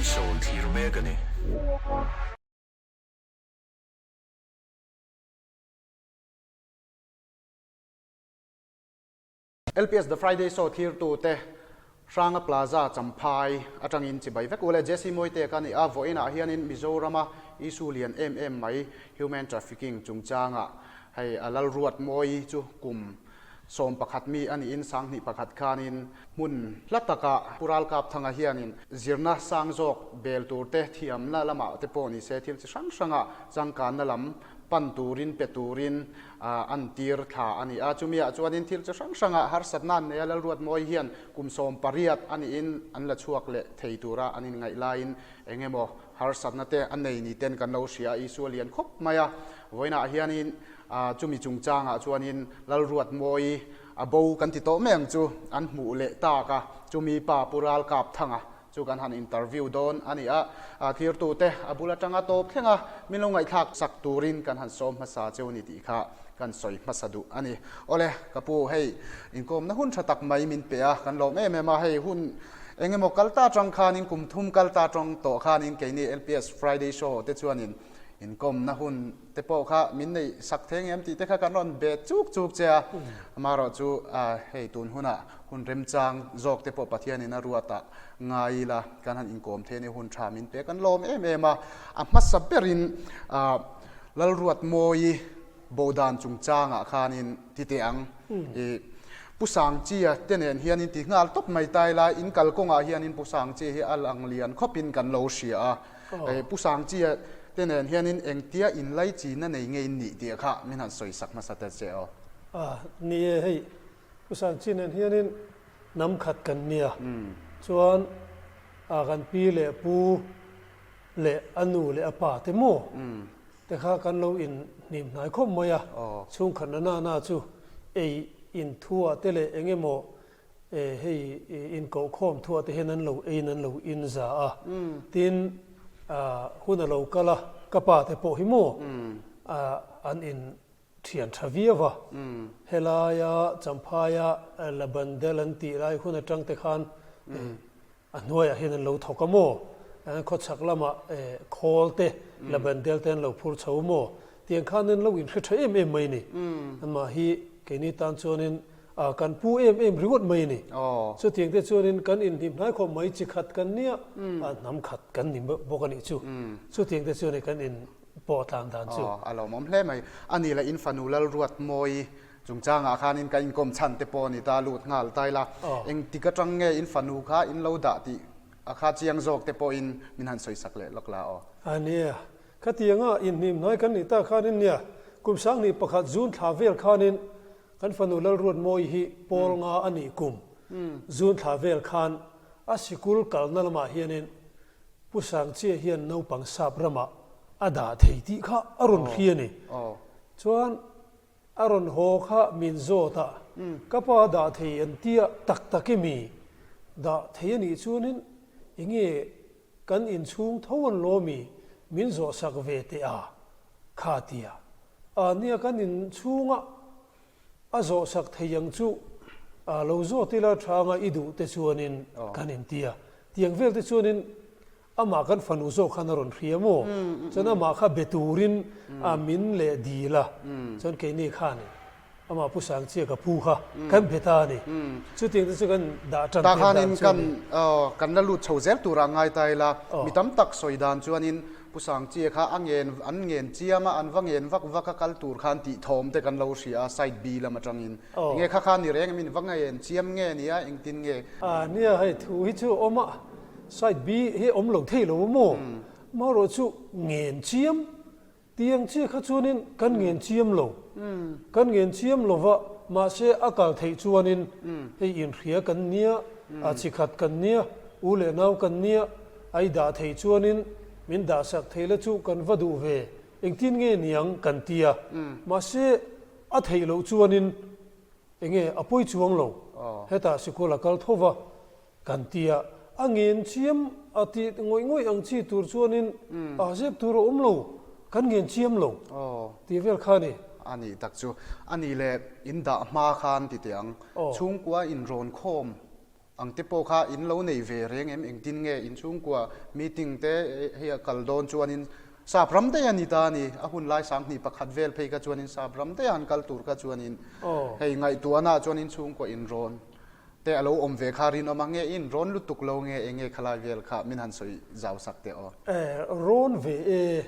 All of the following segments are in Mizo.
Show thlir mek a ni. LPS The Friday Show thlirtute Hranga Plaza Champhai atangin chibai vek ule. Jesse Mawite ka ni a, vawiinah hianin Mizorama issue lian em em mai Human Trafficking chungchangah hei a Lalruatmawi chu kum 11 mi a niin 21 khanin hmun hla takah Pu Ralkapthanga hianin zirna sang zawk bel turte thiamna lamah te pawh nise thil chi hrang hranga changkanna lam pan turin pe turin an tir thla a ni a. Chumiah chuanin thil chi hrang hranga harsatna an nei a, Lalruatmawi hian kum 18 a niin an la chhuak leh thei tura an inngaih laiin eng emaw harsatna te a nei ni ten kan lo hria a, Isua lian khawp mai a. Vawiinah hianin chumi chungchangah chuanin Lalruatmawi a bo kan ti tawh mai ang chu an hmuh leh tak a, chumi pa Pu Ralkapthanga chu kan han interview dawn a ni a, thirtute a bul atanga tawp thleng a, min lo ngaihthlak sak turin kan han sawm hmasa cheu ni tih kha kan sawi hmasa duh a ni. Awle, ka pu, hei inkawmna hun tha tak mai min pe a, kan lawm em em a, hei hun eng emaw kal ta atang khanin kum thum kal ta atang tawh khanin keini LPS Friday Show te chuanin inkawmna hun te pawh kha min neih sak thei ngem tih te kha kan rawn be chuk chuk che a, amaherawh chu hei tun hunah hun remchang zawk te pawh Pathianin a ruat ah ngai ila kan han inkawm thei a ni, hun tha min pe kan lawm em em a, a hmasa berin Lalruatmawi bodan chungchangah khanin ti teh ang i Pu Sangchia te nen hianin ti nghal tawp mai ta ila in kalkawngah hianin Pu Sangchia hi a lang lian khawpin kan lo hria a. Pu Sangchia te nen hianin engtia inlaichina nei nge in nih tih kha min han sawi sak hmasa ta che aw. A, ni e, hei Pu Sangchia nen hianin hnam khat kan nia, chuan a kan pi leh pu leh a nu leh a pa te maw te kha kan lo in hnim hnai khawp mai a, chhungkhatna na na chu ei in thuah te leh eng emaw Hei inkohkhawm thuah te hian an lo eiin an lo in za a, tin hun a lo kal a, ka pa te pawh hi maw an in thian tha viau a, helaia Champhaia Labandel an tih lai hun atang te khan a hnuaiah hian an lo thawk a maw, khawchhak lamah khawl te Labandel te an lo phur chho maw, tiang khan an lo inhre tha em em mai a ni. Anmah hi keini tan chuanin A kan pu em em ringawt mai a ni. Chutiang te chuanin kan inhnim hnai khawp mai chi khat kan nia, a hnam khat kan ni bawk a nih chu. Chutiang te chuanin kan in pawh tlan dan chu. A lawmawm hle mai. A ni leh in fanu Lalruatmawi chungchangah khanin ka inkawm chhan te pawh a ni ta lut nghal ta ila. Engtik atang nge in fanu kha in lo dah tih a kha chiang zawk te pawhin min han sawi sak leh lawk la aw. A nia, khatianga inhnim hnai kan nih tak khanin nia, kum 2001 June thla vel khanin Kan fanu Lalruatmawi hi pawl nga a nih kum June thla vel khan a sikul kalna lamah hianin Pu Sangchia hian naupang sap ramah a dah thei tih kha a rawn hria a ni. Chuan a rawn haw kha min zawt a, ka pa dah thei an tia tak tak i mi dah thei a nih chuanin enge kan inchhung tho an lawmi min zawhsak ve teh a kha tia. A nia kan in chhunga a zawh sak thei ang chu a lo zawt ila thanga i duh te chuanin kan in ti a, tiang vel te chuanin amah kan fanu zawk khan a rawn hria maw? Chuan amah kha be turin a min leh dil a, chuan keini khanin amah Pu Sangchia ka pu kha kan be ta a ni. Chutiang te chu kan dah tan tir dan chu a ni. Kan la lut chho zel turah ngai ta ila, mi tam tak sawi dan chuanin Pu Sangchia kha a ngen an ngen chiam a, an va ngen vak vak a kal tur khan tih thawm te kan lo hria a side B lam atangin. Enge kha kha ni reng em in va ngen chiam nge nia engtin nge? A nia hei thu hi chu awm a, side B hi awm lo thei lo maw? Marawh chu ngen chiam Tiang chiah kha chuanin kan ngen chiam lo. Kan ngen chiam lo va, mahse a kal theih chuanin hei inhria kan nia, a chi khat kan nia, u leh nau kan nia, a i dah theih chuanin min dahsak thei la chu kan va duh ve, engtin nge niang kan ti a. Mahse a theih loh chuanin enge a pawi chuang lo, hetah sikul a kal tho va, Kan ti a, a ngen chiam a tih ngawih ngawih ang chi tur chuanin a zep tur a awm lo, kan ngen chiam lo tih vel kha a ni. A nih tak chu, a nih leh in dah hma khan ti teh ang, chhungkua in rawn khawm Ang te pawh kha in lo nei ve reng em? Engtin nge in chhungkua meeting te hei a kal dawn chuanin sap ram daih a ni ta a ni. A hun lai 2001 vel phei kha chuanin sap ram daih a han kal tur kha chuanin hei ngaihtuahna ah chuan in chhungkua in rawn te a lo awm ve kha rinawm a nge in rawn lutuk lo nge eng nge khalai vel kha min han sawi zau sak teh aw. Rawn ve e.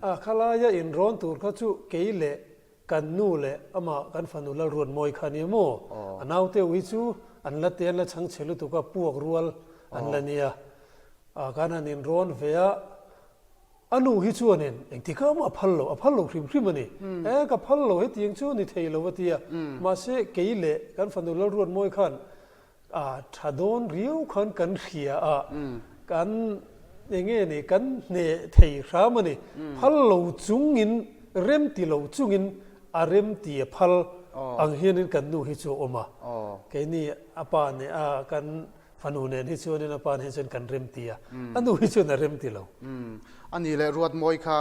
A khalaia in rawn tur kha chu kei leh Kan nu leh amah kan fanu Lalruatmawi kha nia maw? A naute ui chu an la te an la chhang chhe lutuk a, puak rual an la nia. Kan han inrawn ve a, a nu hi chuanin engtikah mah a phal lo, a phal lo hrim hrim a ni. E, ka phal lo hetiang chu ni thei lo a ti a. Mahse, kei leh kan fanu Lalruatmawi khan A tha dawn riau khan kan hria a, kan eng nge ni kan hneh thei hram a ni. Phal lo chungin, rem ti lo chungin a rem ti a phal ang hianin kan nu hi chu a awm a. Keini a pa nen a kan fanu nen hi chuanin a pa nen hi chuan kan rem ti a, a nu hi chuan a rem ti lo. A nih leh Ruatmawi kha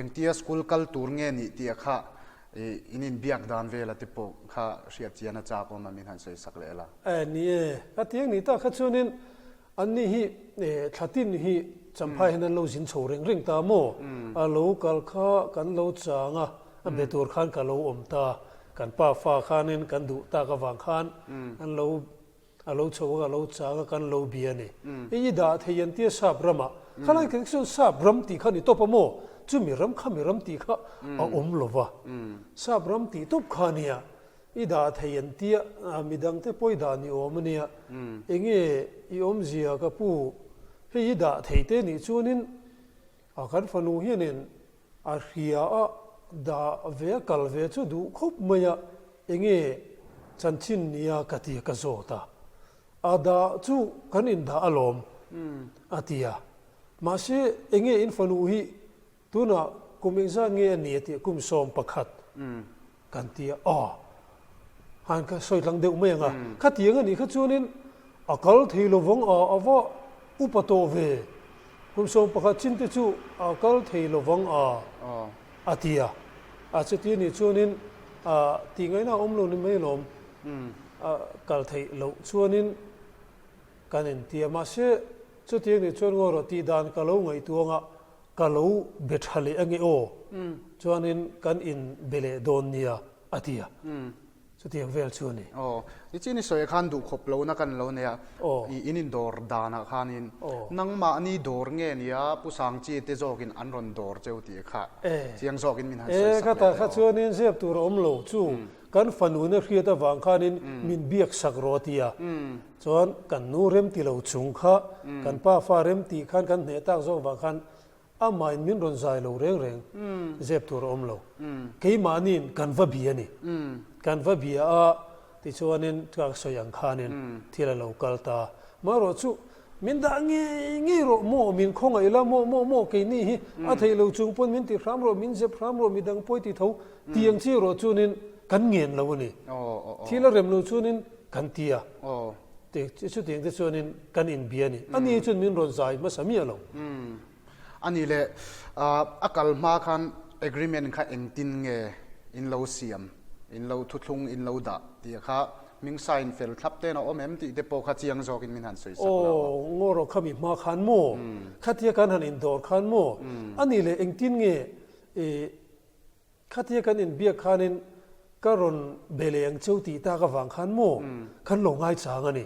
engtia school kal tur nge nih tih a kha I in inbiak dan vela te pawh kha hriat chian a chak awm a min han sawi sak leh la. Eh ni e, ka tiang ni tak kha chuanin an ni hi eh thlatin hi Champhai hian an lo zin chho reng reng ta maw? A lo kal kha kan lo chang a, a be tur khan ka lo awm ta, kan pa fa khanin kan duh tak avang khan an lo A lo chho a, a lo chang a, kan lo bia a ni. I i dah thei an tia sap ramah. Khalai kan chuan sap ram tih kha a ni tawp a maw? Chumi ram kha mi ram tih kha a awm lo va. Sap ram tih tawp kha a nia. I dah thei an tia, midang te pawh i dah ni awm a nia. Enge i awmzia ka pu? Hei i dah thei te nih chuanin kan fanu hianin A hria a, dah ve a kal ve chu duh khawp mai a, enge chanchin nia ka ti ka zawt a, a dah chu kan indah alawm a ti a, mahse enge in fanu hi tunah kum engzat nge a ni a ti a, kum 11 kan ti a, aw han ka sawi tlang deuh mai ang a, khatiang a nih kha chuanin a kal thei lovang a, a va upa tawh ve, kum 11 chin te chu a kal thei lovang a, a ti a, a chuti a nih chuanin a tih ngaihna a awm lo ni mai lawm, a kal theih loh chuanin kan inti a, mahse chutiang nih chuan ngaw rawh tih dan ka lo ngaihtuang a, Ka lo be tha leh ange aw, chuanin kan in be leh dawn nia a ti a, chutiang vel chu a ni. Aw, nichin i sawi ah khan duhkhawp lohna kan lo nei a, i in indawr danah khanin nangmahni dawr nge nia Pu Sangchi te zawkin an rawn dawr cheu tih kha chiang zawkin min han sawi sak leh teh aw. E, khatah kha chuanin zep tur a awm lo, chu kan fanuina hriat avang khanin min biak sak rawh a ti a, Chuan kan nu rem ti lo chung kha kan pa fa rem tih khan kan hneh tak zawk vang khan amahin min rawn zai lo reng reng zep tur a awm lo. Keimahniin kan va bia a ni. Kan va bia a tichuanin ka sawi ang khanin thil a lo kal ta. Marawh chu min dah ngei ngei rawh maw, min khawngaih la maw maw maw keini hi a theih lo chung pawn min ti hram rawh, min zep hram rawh, midang pawi ti tho tiang chi erawh chuanin kan ngen lo a ni. Thil a rem lo chuanin Kan ti a, chutiang te chuanin kan inbia a ni. A ni chuan min rawn zai hmasa miah lo. A nih leh, a kal hma khan agreement kha engtin nge in lo siam, in lo thuthlung in lo dah tih kha hming sign fel thlap ten a awm em tih te pawh kha chiang zawkin min han sawi sak lo. Aw, ngaw rawh khami hma khan maw? Khatia kan han indawr khan maw? A nih leh, engtin nge Khatia kan inbiak khanin ka rawn be leh ang cheu tih tak avang khan maw kan lo ngaichang a ni.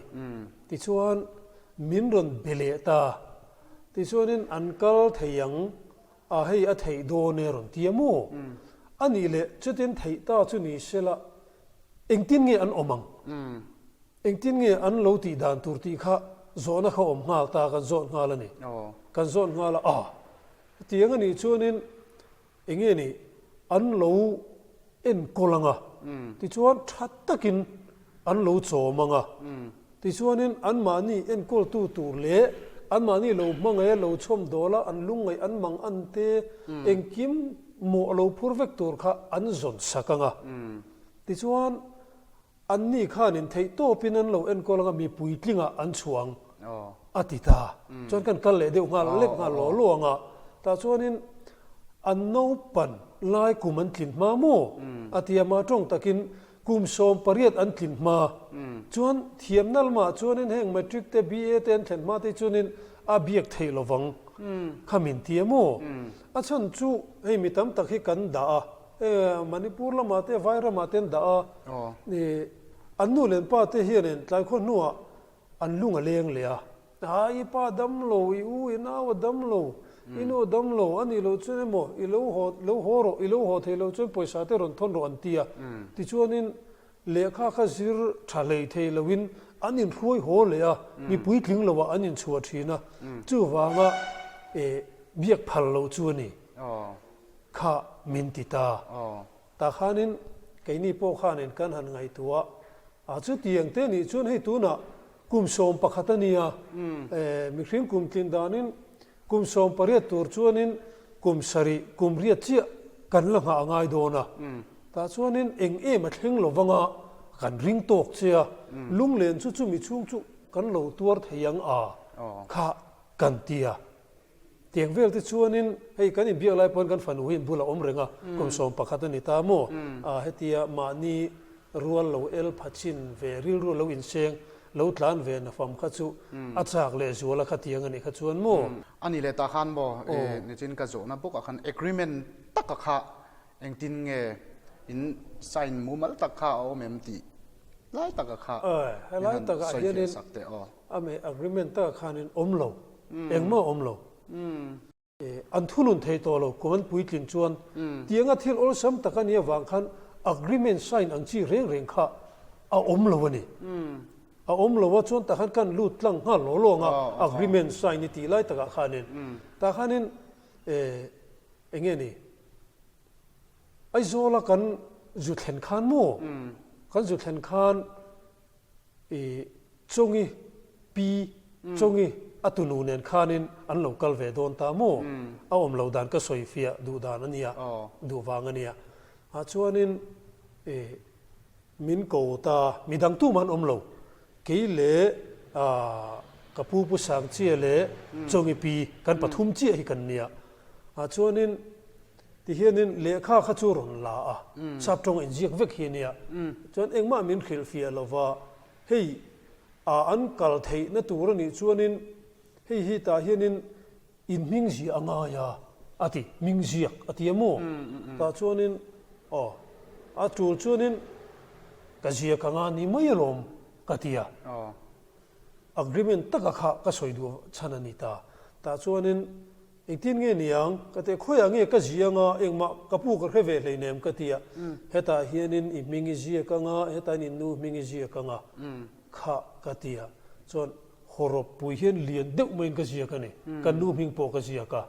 Tichuan min rawn be leh ta. Tichuanin an kal thei ang a hei a theih dawn e rawn ti a maw? A nih leh chutin theih ta chu ni sela engtin nge an awm ang? Engtin nge an lo tih dan tur tih kha zawhna kha awm nghal ta kan zawt nghal a ni. Kan zawt nghal a, a hetiang a nih chuanin Enge ni an lo enkawl ang a, tichuan tha takin an lo chawm ang a, tichuanin anmahni enkawltu tur leh anmahni lo hmangaih a lo chhawm dawl a, an lungngaih an mang an te engkim mawh a lo phur vek tur kha an zawn sak ang a, tichuan Anni khanin theih tawpin an lo enkawl anga mi puitlingah an chhuang a ti ta. Chuan kan kal leh deuh nghal lek nghal law law anga tah chuanin an naupan lai kum an tlin hma maw? a ti a, mah tawng takin. kum 18 an tlin hma chuan thiamna lamah chuanin heng matric te BA te an thlen hma te chuanin a biak theih lovang kha min ti a maw? A chhan chu hei mi tam tak hi kan dah a, Manipur lamah te Vairamah te an dah a, an nu leh an pa te hianin tlaikhua hnuah An lung a leng leh a. A, i pa dam lo, i u, i nau a dam lo, i nu a dam lo, a nih loh chuan emaw, i lo haw, lo haw rawh, i lo haw thei lo chuan pawisa te rawn thawn rawh an ti a. Tichuanin lehkha kha zir tha hlei thei loin an inhruai haw leh a, mi puitling loah an inchhuah thin a. Chuvanga eh biak phal loh chu a ni kha min ti ta. Tah khanin keini pawh khanin kan han ngaihtuah a, chutiang te nih chuan hei tunah kum 11 a nia, mihring kum tlin danin kum 18 tur chuanin kum sarih kum riat chiah kan la nghah a ngai dawn a, tah chuanin eng em a thleng lo vanga kan ring tawk che a, lunglen chu chumi chhung chu kan lo tuar thei ang a kha kan ti a. Tiang vel te chuanin hei kan inbiak lai pawn kan fanu hi inbul a awm reng a, kum 11 a ni ta maw? Hetia mahni rual lo el pha chin ve rilru lo inseng lo tlan ve nafam kha chu a chak leh zual a kha tiang a nih kha chuan maw? A nih leh tah khan maw nichin ka zawhna bawkah khan agreement taka kha engtin nge in sign mumal tak kha a awm em tih lai taka kha min han sawi fiah sak teh aw. Ame agreement takah khanin awm lo. Engmah a awm lo. An thunun thei tawh lo, kum an puitlin chuan tianga thil awlsam tak a nih avang khan agreement sign ang chi reng reng kha a awm lo a ni. A awm lo a chuan tah khan kan lut tlang nghal law law ang a, agreement sign i tih lai takah khanin. Tah khanin eng nge ni, Aizawla kan zu thlen khan maw? Kan zu thlen khan I Chawngi pi Chawngi a tunu nen khanin an lo kal ve dawn ta maw? A awm lo dan ka sawi fiah duh dan a nia, duh vang a nia. Ah chuanin i min ko ta, mi dang tumah an awm lo. Kei leh ka pu Pu Sangchia leh Chawngi pi kan pathum chiah hi kan nia. Ah chuanin Tihianin lehkha kha chu rawn la a, sap tawng inziak vek hi a nia. Chuan engmah min hrilhfiah lo va, hei a an kal theihna tur a nih chuanin hei hi tah hianin in hming ziah a ngai a, a ti, hming ziak a ti a maw? Tah chuanin aw, a tul chuanin ka ziak anga ni mai alawm ka ti a. Agreement taka kha ka sawi duh chhan a ni ta. Tah chuanin Engtin nge niang? Ka ti a, khawiah nge ka zi anga, engmah ka pu ka hre ve hleinem ka ti a, hetah hianin i hming i ziak anga, hetah hian i nu hming i ziak anga kha ka ti a, chuan hawrawp pui hian lian deuh maiin ka ziak a ni, ka nu hming pawh ka ziak a,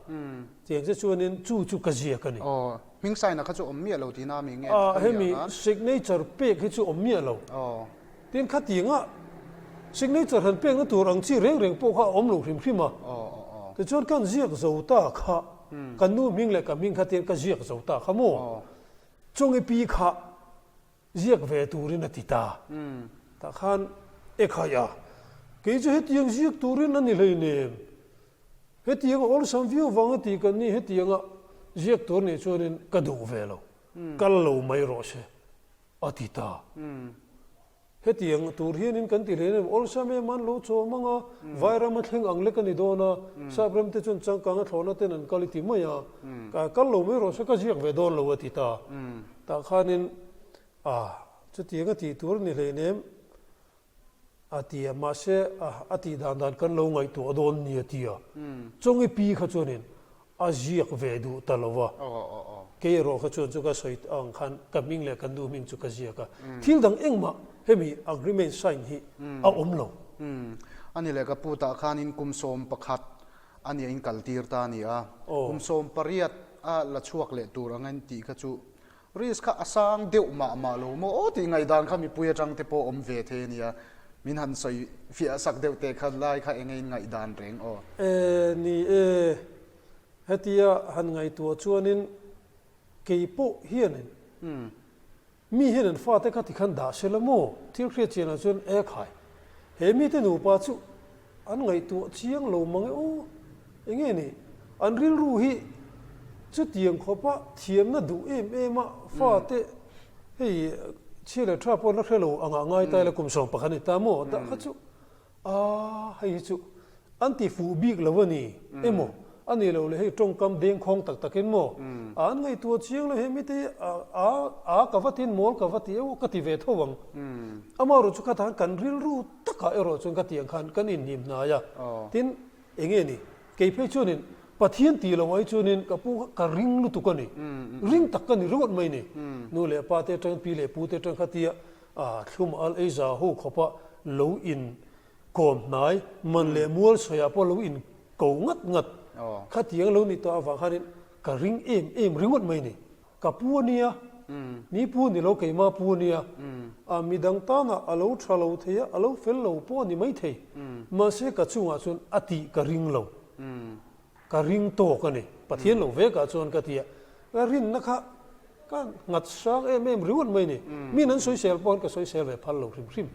tiang che chuanin chu chu ka ziak a ni. Aw, hming sign-a kha chu awm miah lo tihna mi nge? A, hemi signature pek hi chu awm miah lo. Aw. Tin, khatianga signature han pekna tur ang chi reng reng pawh kha a awm lo hrim hrim a. Tichuan kan ziak zo ta kha, ka nu hming leh ka hming kha tian ka ziak zo ta kha maw? Chawngi pi kha ziak ve turin a ti ta. Tah khan e khai a, kei chu hetiang ziak turin a ni hleinem. Hetianga awlsam viau vanga ti kan ni, hetianga ziak tur nih chuanin ka duh ve lo, kal lo mai rawh se. A ti ta. Hetiang tur hianin kan ti hlein em, awlsam em an lo chawm ang a, Vairam a thleng ang lek a ni dawn a, Sap ram te chuan changkang a thlawhna ten an kal i ti mai a, kal lo mai rawh se ka ziak ve dawn lo a ti ta. Tah khanin, a, chutiang a tih tur a ni hleinem. A ti a, mahse a tih dan dan kan lo ngaihtuah dawn ni a ti a. Chawngi pi kha chuanin a ziak ve duh ta lo va. Kei erawh kha chuan chu ka sawi ang khan ka hming leh ka nu hming chu ka ziak a. Thil dang engmah hemi agreement sign hi a awm lo. A ni leh ka pu tah khanin kum 11 a nia in kal tir ta a ni a. Kum 18 a la chhuak leh tur ang a in tih kha chu Risk kha a sang deuh mah mah lo maw aw tih ngaihdan kha mipui atang te pawh awm ve thei a nia. Min han sawi fiah sak deuh teh kha lai kha enge in ngaihdan reng aw. E ni e, hetia han ngaihtuah chuanin kei pawh hianin mi hian an fate kha tikhan dah se la maw? Thil hriat chianah chuan e khai, he mite nupa chu An ngaihtuah chiang lo mang e aw. Enge ni? An rilru hi chutiang khawpa thiamna duh em em a fate hei Chhia leh tha pawh la hre lo angah ngai ta ila kum 11 a ni ta maw? Dah kha chu a hei hi chu an ti fuh bik lo a ni emaw a nih loh leh hei tawngkam dengkhawng tak takin maw an ngaihtuah chiang lo he mite a a ka va tin mawl ka va ti emaw ka ti ve tho ang. Amaherawhchu khatah khan kan rilru takah erawh chuan ka tih ang khan kan inhnim hnai a, tin eng nge ni? Kei phei chuanin Pathian tih lo ai chuanin ka pu kha ka ring lutuk a ni. Ring tak ka ni ringawt mai ni. Nu leh pa te atangin pi leh pu te atang khatia thlum al ei za ho khawpa lo in kawm hnai, man leh mual sawiah pawh lo in ko ngat ngat khatiang lo ni tawh avang khanin ka ring em em ringawt mai ni. Ka pu a nia, ni pu ni lo keimah pu a nia, a midang tanah a lo tha lo thei a, a lo fel lo pawh a ni maithei. Mahse ka chungah chuan a tih ka ring lo, ka ring tawk a ni. Pathian lo vekah chuan ka ti a, ka rinna kha ka nghat sang em em ringawt mai a ni. Min an sawisel pawh ka sawisel ve phal lo hrim hrim.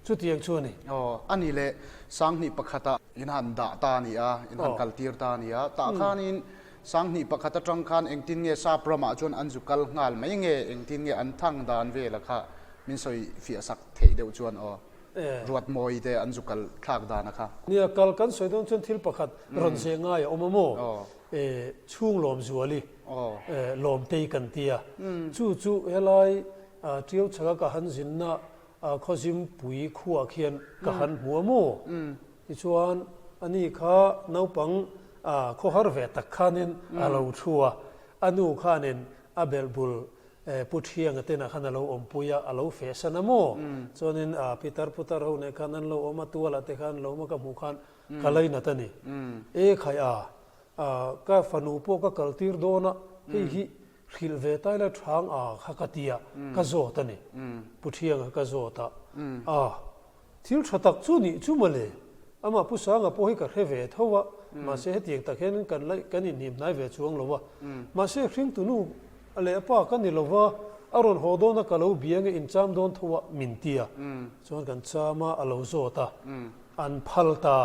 Chutiang chu a ni. Aw, a ni leh 2001 ah in han dah ta a ni a, in han kaltir ta a ni a, tah khanin 2001 atang khan engtin nge sap ramah chuan an zu kal nghal mai nge, engtin nge an thang dan vela kha min sawi fiah sak theih deuh chuan aw, Ruatmawi te an zu kal thlak dan a kha. Nia, kal kan sawi dawn chuan thil pakhat rawn zeh ngai a awm a maw? Chhung Lawmzuali, Lawmtei kan ti a, chu chu helai Tiau chhaka ka han zinna Khawzimpui khuah khian ka han hmu a maw? Tichuan, ani kha naupang khawhar ve tak khanin a lo thu a, a nu khanin a belhbul Pu Thianga tenah khan a lo awmpui a, a lo fehsan a maw? Chuanin pitar putar ho nen khan an lo awm a, tualah te khan lo awm a, ka hmuh khan ka lainat a ni. E khai a, ka fanu pawh ka kaltir dawn a, hei hi Hrilh ve ta ila thang a kha ka ti a, ka zawt a ni. Pu Thianga ka zawt a, a, thil tha tak chu nih chu mawle, amah Pu Sanga pawh hi ka hre ve tho a, mahse hetiang tak hian kan laih kan inhnim hnai ve chuang lo a, mahse hringtunu leh a pa ka ni lo va, a rawn haw dawn a ka lo bia nge incham dawn tho a min ti a, chuan kan cham a, a lo zawt a, an phal ta,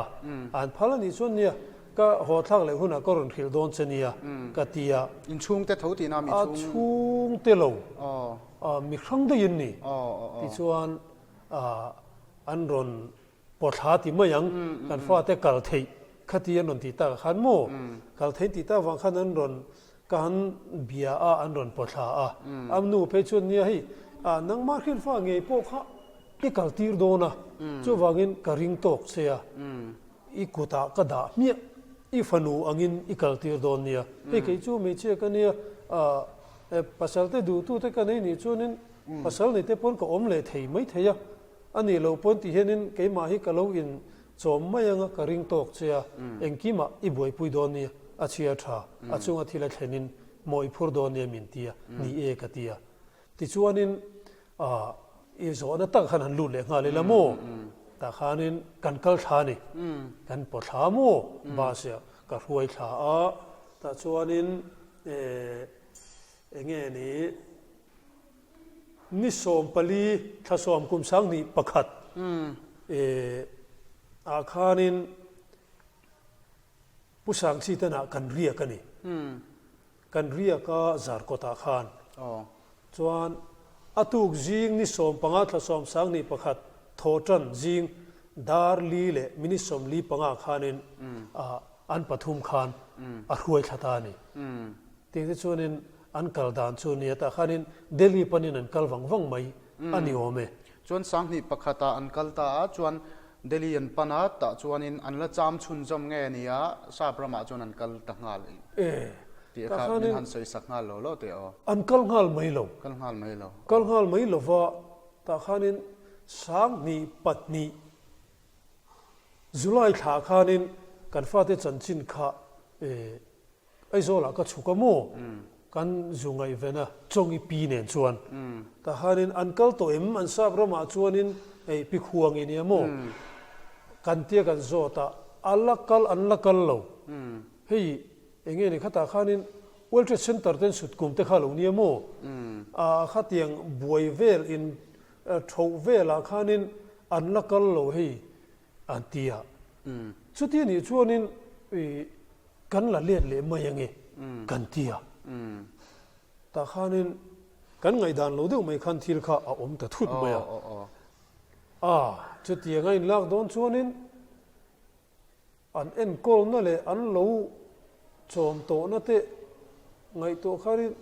an phal a nih chuan nia, Ka haw thlak leh hunah ka rawn hrilh dawn che nia ka ti a. In chhungte tho tihna mi chhung? A chhungte lo, mi hrang daih in ni. Tichuan an rawn pawthla ti mai ang, kan fate kal theih khati an rawn tih takah khan maw? Kal theih tih tak vang khan an rawn ka han bia a, an rawn pawthla a. A nu phei chuan nia hei nangmah hrilhfa ngei pawh kha i kal tir dawn a, chuvangin ka ring tawk che a. I kutah ka dah hmiah, i fanu angin i kaltir dawn nia. Hei kei chu hmeichhia ka nia, pasal te duhtute ka nei nih chuanin pasal nei te pawn ka awm leh thei mai thei a, a nih loh pawn ti hianin keimah hi ka lo in chawm mai anga ka ring tawk che a, engkimah i buaipui dawn nia, a chhia tha, a chunga thil a thlenin maw i phur dawn nia min ti a, ni e ka ti a. Tichuanin i zawhna tak khan han lut leh nghal ila maw? Tah khanin kan kal thla a ni. Kan paw thla maw? Bus ah ka hruai thla a, tah chuanin eng nge ni ni 14 thla 10 kum 2001 ah khanin Pu Sangchitenah kan riak a ni. Kan riak a Zarkawtah khan chuan a tuk zing ni 15 thla 10 21 thawhtan zing dar li leh minute 45 khanin an pathum khan a hruai thla ta a ni. Tiang te chuanin an kal dan chu nia tah khanin Delhi panin an kal vang vang mai a ni awm e. Chuan 2001 ah an kal ta a, chuan Delhi an pan a, tah chuanin an la cham chhunzawm nge nia, sap ramah chuan an kal ta nghal tih kha min han sawi sak nghal lo lo teh aw. An kal nghal mai lo. Kal nghal mai lo. Kal nghal mai lo va, tah khanin 2002 July thla khanin kan fate chanchin kha Aizawlah ka chhuk a maw? Kan zu ngaihven a, Chawngi pi nen chuan. Tah khanin an kal tawh em? An sap ramah chuanin hei pi khuang i nia maw? Kan tia kan zawt a, a la kal an la kal lo. Hei eng nge ni khatah khanin World Trade Center ten sut kum te kha lo nia maw? A khatiang buai vel in thoh velah khanin an la kal lo hei an ti a. Chuti nih chuanin kan la let leh mai ange kan ti a. Tah khanin. Kan ngaihdan lo deuh mai khan thil kha a awm ta thut mai a. A, chutiang a inlak dawn chuanin an enkawlna leh an lo chawm tawhna te ngaihtuah khanin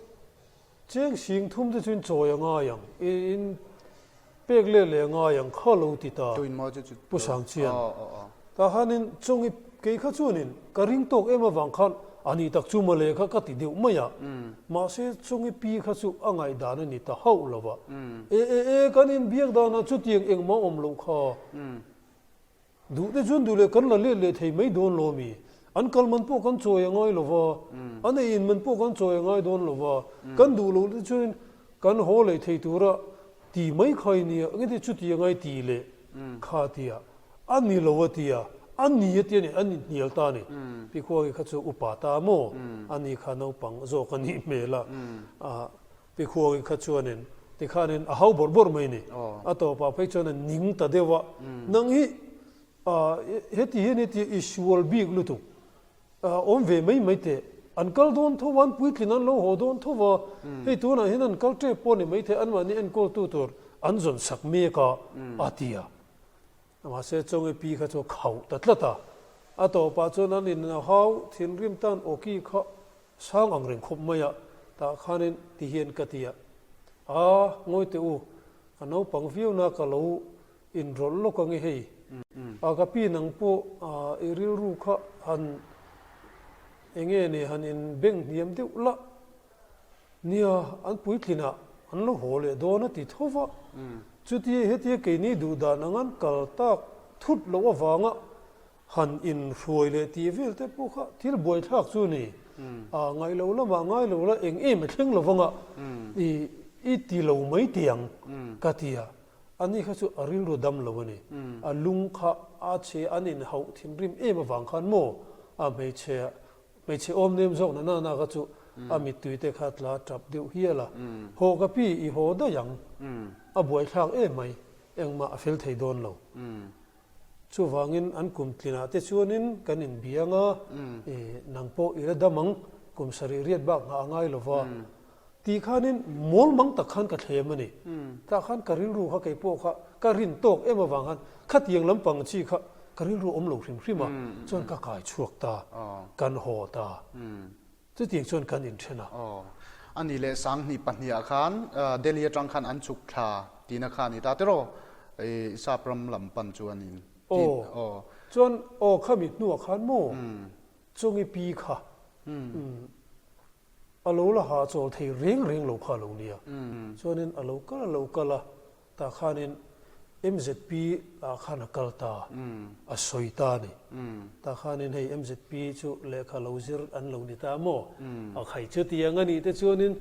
cheng sing thum te chu in chawi a ngai ang, in pek let leh a ngai ang kha lo ti ta Pu Sangchian. Tah khanin chawngi kei kha chuanin ka ring tawk em avang khan a nih tak chu mawle kha ka ti deuh mai a, mahse chawngi pi kha chu a ngaihdan a ni ta hauh lo va. E e e kan inbiak danah chutiang engmah awm loh kha. Duh te chuan duh leh kan la let leh thei mai dawn lo ami? An kal man pawh kan chawi a ngai lo va, an ei in man pawh kan chawi a ngai dawn lo va, kan duh loh te chuan kan haw leh thei tura ti mai kha i nia, engati chuti a ngai ti leh kha tia, a ni lo a tia, a ni a tia ni, an inhnial ta a ni. Pi Khuangi kha chu upa ta maw? A ni kha naupang zawk a nih hmel a. Pi Khuangi kha chuanin tikhanin a hau bawrh bawrh mai ni. A tawpah phei chuan a ning ta deuh a, nang hi heti hian heti i sual bik lutuk, awm ve mai mai teh, an kal dawn tho a, an puitlin an lo haw dawn tho a, hei tunah hian an kal tep pawh ni mai thei, anmahni enkawltu tur an zawn sak mek a, a ti a. Mahse Chawngi pi kha chu a khauh ta tlat a, a tawpah chuan an in hau thinrim tan awki kha Sang ang reng khawp mai a, tah khanin ti hian ka ti a, A, ngawi teh u, ka naupang viau na ka lo inrawlh lawk ang e hei. A, ka pi nang pawh i rilru kha han enge ni han inbeng hniam deuh lah. Nia, an puitlinah an lo haw leh dawn a ti tho va. Chutia hetia keini duh dan ang an kal tak thut loh avanga Han inhruai leh tih vel te pawh kha thil buaithlak chu ni. A ngaih lo lamah ngai lo la eng em a thleng lo vanga i i ti lo mai teh ang ka ti a. Ani kha chu a rilru dam lo a ni. A lung kha a chhe an inhauh thinrim em avang khan maw a hmeichhe hmeichhe awm nem zawk na nana kha chu a mittui te kha tla tap deuh hial a. Haw ka pi i haw daih ang. A buaithlak em mai engmah a fel thei dawn lo. Chuvangin an kum tlinah te chuanin kan inbiang a, i nang pawh i la dam ang, kum sarih riat bak nghah a ngai lo va. Tih khanin mawl mang tak khan ka thlem a ni. Tah khan ka rilru kha kei pawh kha ka rin tawk em avang khan khatiang lampang chi kha ka rilru awm lo hrim hrim a, chuan ka kai chhuak ta, kan haw ta. Chutiang chuan kan inthen a. Aw. A nih leh Sanghnih pahniha khan Delhi atang khan an chhuk thla tihna kha a ni ta tiraw? I sap ram lam pan chu a ni. Aw. Aw. Chuan aw khami hnuah khan maw Chawngi pi kha a lo la hahchawl thei reng reng lo kha a lo nia. Chuanin a lo kal a lo kal a. Tah khanin mzp ah khan a kal ta, a sawi ta a ni. Tah khanin hei mzp chu lehkha lo zir an lo ni ta maw? A khai chutiang a nih te chuanin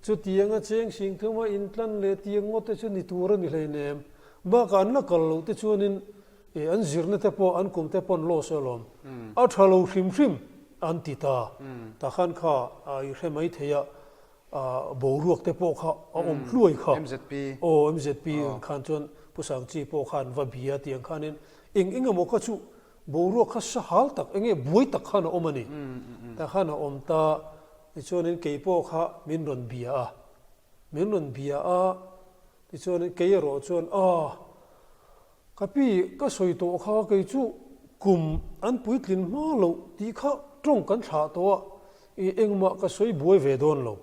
chutianga cheng sing thuma intlan leh tiang ngawt te chu ni tur a ni hleinem. Bakah an la kal loh te chuanin an zirna te pawh an kum te pawh an loss alawm. A tha lo hrim hrim an ti ta. Tah khan kha i hre mai thei a. Boruak te pawh kha a awm hluai kha. MZP. Aw MZP ang khan chuan Pu Sangchi pawh khan va bia tih ang khanin eng eng emaw kha chu boruak kha sahal tak eng nge buai tak khan a awm a ni. Tah khan a awm ta tichuanin kei pawh kha min rawn bia a. Min rawn bia a tichuanin kei erawh chuan aw Ka pi, ka sawi tawh kha kei chu kum an puitlin hma loh tih kha tawng kan thlah tawh a, i engmah ka sawi buai ve dawn lo.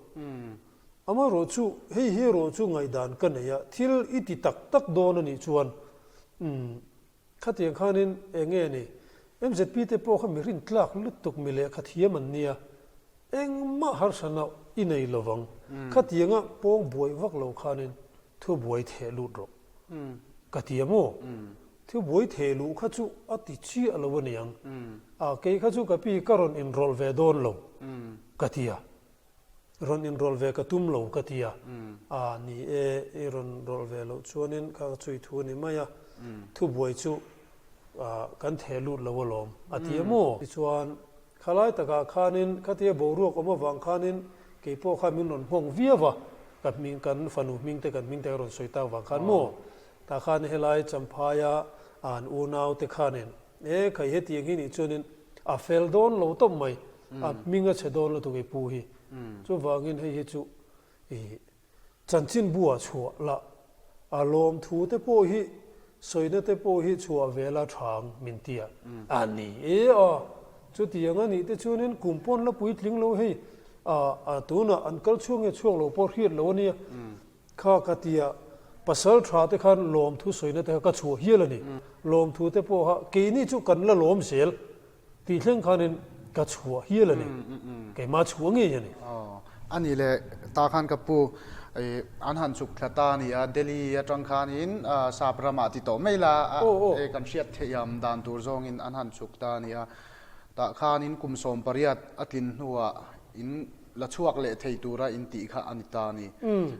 Amaherawh chu hei hi erawh chu ngaihdan ka nei a, thil i ti tak tak dawn a nih chuan umm khatiang khanin eng nge ni, MZP te pawh kha mi rintlak lutuk mi lehkha thiam an nia, engmah harsana i nei lovang, khatianga pawng buai vak lo khanin Thu buai theh lut rawh. Ka ti a maw? Thu buai theh luh kha chu a ti chiah lo a niang. A, kei kha chu ka pi ka rawn inrawlh ve dawn lo ka ti a. Rawn inrawlh ve ka tum lo ka ti a. A, ni e, i rawn rawlh ve loh chuanin kha ka chhui thu a ni mai a. Thu buai chu kan theh lut lo alawm a ti a maw? Tichuan, Khalai takah khanin khatia boruak awm avang khanin kei pawh khan min rawn nghawng viau a, ka hming kan fanu hming te kan hming te ka rawn sawi tak vang khan maw tah khan helai Champhaia an unau te khanin e khai hetiang hi nih chuanin a fel dawn lo tawp mai, a hming a chhe dawn lutuk i pu hi. Chuvangin hei hi chu i. Chanchinbu ah chhuah la, a lawmthu te pawh hi sawina te pawh hi chhuah ve la thang min ti a, a ni e a, chutiang a nih te chuanin kum pawn la puitling lo hei a, a tunah an kal chhuak nge chhuak lo pawh hriat lo a nia, kha ka ti a, pasal tha te khan lawmthu sawina te kha ka chhuah hial a ni, lawmthu te pawh kha keini chu kan la lawm zel. Tih thleng khanin ka chhuah hial a ni. Keimah chhuah ngei a ni. Aw, a nih leh ta khan ka pu, an han chuk thla ta a ni a, Delhi atang khanin sap ramah ti tawh mai la, kan hriat theih dan tur zawngin an han chuk ta a ni a. Tah khanin kum 18 a tlin hnuah in la chhuak leh thei tura in tih kha a ni ta a ni.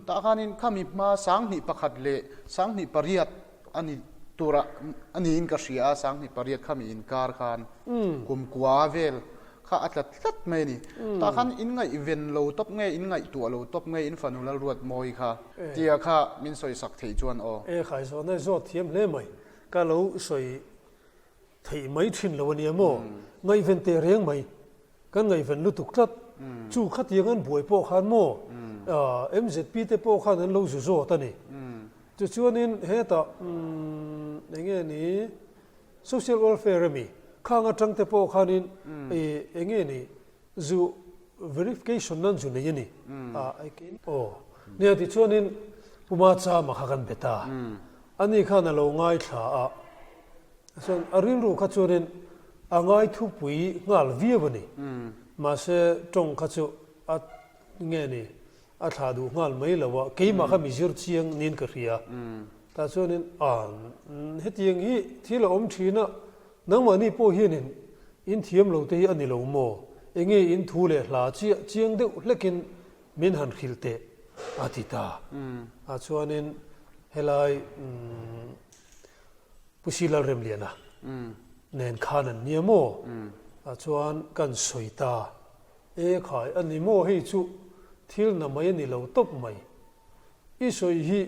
Tah khanin khami hma 2001 leh 2008 A ni tura a niin ka hria a, 2008 khami inkar khan kum kua vel kha a tla tlat mai a ni. Tah khan in ngaihven lo tawp nge, in ngaihtuah lo tawp nge, in fanu Lalruatmawi kha tia kha min sawi sak theih chuan aw. E khai zawhna zawt thiam hle mai, ka lo sawi theih mai thin lo a nia maw, ngaihven teh reng mai. Kan ngaihven lutuk tlat. Chu khatiang an buai pawh khan maw MZP te pawh khan an lo zu zawt a ni. Tichuanin hetah eng nge ni social welfare ami khang atang te pawh khanin eng nge ni zu verification nan zu nei a ni. Aw nia tichuanin Puma Chama kha kan be ta. Ani khan a lo ngaithla a. Chuan a rilru kha chuanin a ngai thupui nghal viau a ni. Mahse tawng kha chu a nge ni, a thlah duh nghal mai lo a, keimah kha mi zir chiang niin ka hria. Tah chuanin a hetiang hi thil a awm thin a, nangmahni pawh hianin in thiam lo te hi a ni lo maw? Enge in thu leh hla chiah chiang deuh hlekin min han hrilh teh a ti ta. Ah chuanin helai Pu Silal Remliana nen khan an nia maw? Ah chuan kan sawi ta. E khai a ni maw hei chu thil na mai a ni lo tawp mai. I sawi hi